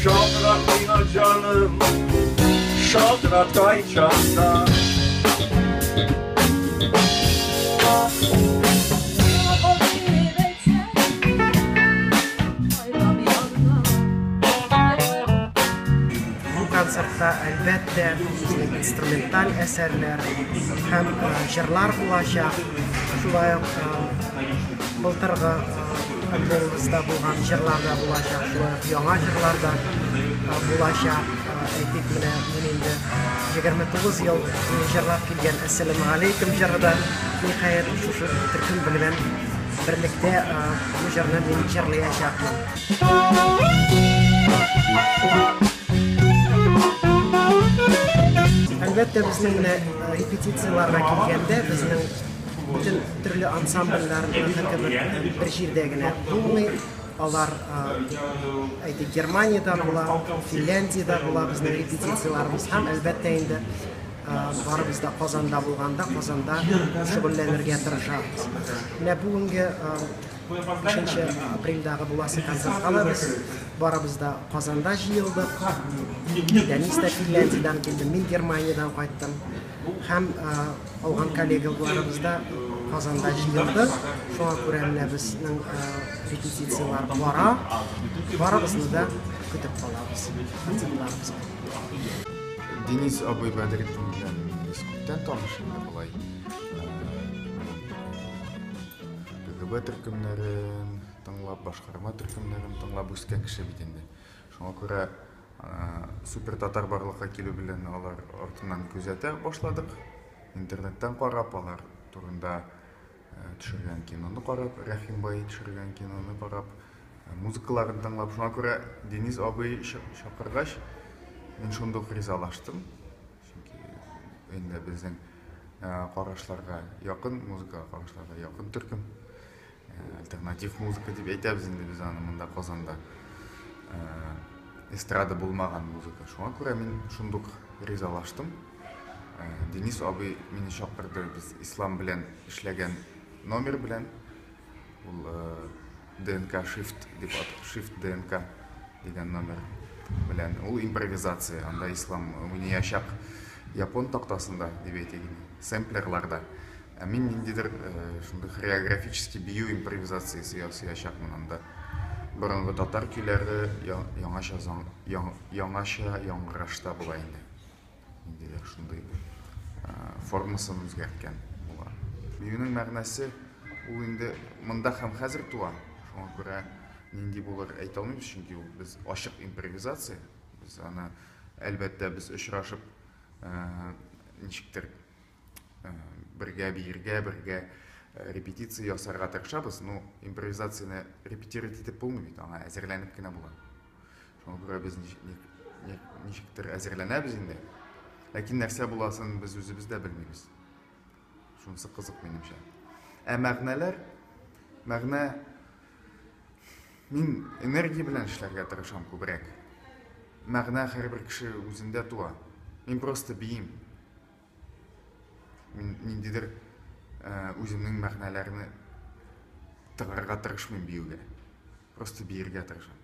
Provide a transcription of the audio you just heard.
Шалтырат миңа, җаным, шалтырат кайчан да. Бу концертта, әлбәттә, безнең инструменталь әсәрләр һәм җырлар булачак. Шулай ук былтыргы альбомыбызда булган җырлар да булачак, шулай ук яңа җырлар да булачак. Әйтик, менә мин инде 29 ел җырлап килгән Әссәламегаләйкем җыры да, ниһаять, шушы төркем белән берлектә бу җырны мин җырлаячакмын. Әлбәттә, безнең менә репетицияләргә килгәндә, безнең бөтен төрле ансамбльләрнеке кебек бер җирдә генә булмый. Алар, әйтик, Германиядә була, Финляндиядә була безнең репетицияләребез һәм, әлбәттә инде, барыбыз да Казанда булганда, Казанда шөгыльләнергә тырышабыз. Менә бүгенге 5 апрельдәге буласы концертка да без барыбыз да Казанда җыелдык. Дәнис тә Финляндиядән килде, мин Германиядән кайттым. Һәм калган коллегаларыбыз да Казанда җыелды. Шуңа күрә менә безнең репетицияләр бара. Барыгызны да көтеп калабыз концертларыбызга. Денис абый Бәдретдин белән без күптән таныш инде болай. КГБ төркемнәрен тыңлап, башкарма төркемнәрен тыңлап үскән кеше бит инде. Шуңа күрә Супер татар барлыкка килү белән алар артыннан күзәтә башладык. Интернеттан карап, алар турында төшергән киноны карап, Рәхим бай төшергән киноны карап, музыкаларын тыңлап. Шуңа күрә Денис абый чакыргач, мин шундук ризалаштым. Чөнки инде безнең карашларга якын, музыка карашларга якын төркем. Альтернатив музыка дип әйтәбез инде без аны монда Казанда. Эстрада булмаган музыка. Шуңа күрә мин шундук ризалаштым. Денис абый мине чакырды, без Ислам белән эшләгән номер белән. Ул ДНК Shift дип Shift ДНК дигән номер белән. Ул импровизация, анда Ислам уйнаячак япон тактасында дип әйтик, сэмплерларда. Ә мин ниндидер шундый хореографический бию импровизациясе ясаячакмын анда. Борынгы татар көйләре яңача яңача яңгырашта була инде. Ниндидер шундый формасын үзгәрткән була. Биюнең мәгънәсе ул инде монда һәм хәзер туа. Шуңа күрә нинди булыр әйтә алмыйбыз, чөнки ул без ачык импровизация. Без аны әлбәттә без очрашып ничектер бергә биергә, бергә репетиция ясарга тырышабыз. Ну, импровизацияне репетировать итеп булмый бит, аңа әзерләнеп кенә була. Шуңа күрә без ничектер әзерләнәбез инде. Ләкин нәрсә буласын без үзебез дә белмибез. Шунысы кызык минемчә. Ә мәгънәләр, мәгънә мин энергия белән эшләргә тырышам күбрәк. Мәгънә һәрбер кеше үзендә туа. Мин просто биим. Мин ниндидер үземнең мәгънәләрне тыгарга тырышмыйм биюгә. Просто биергә тырышам.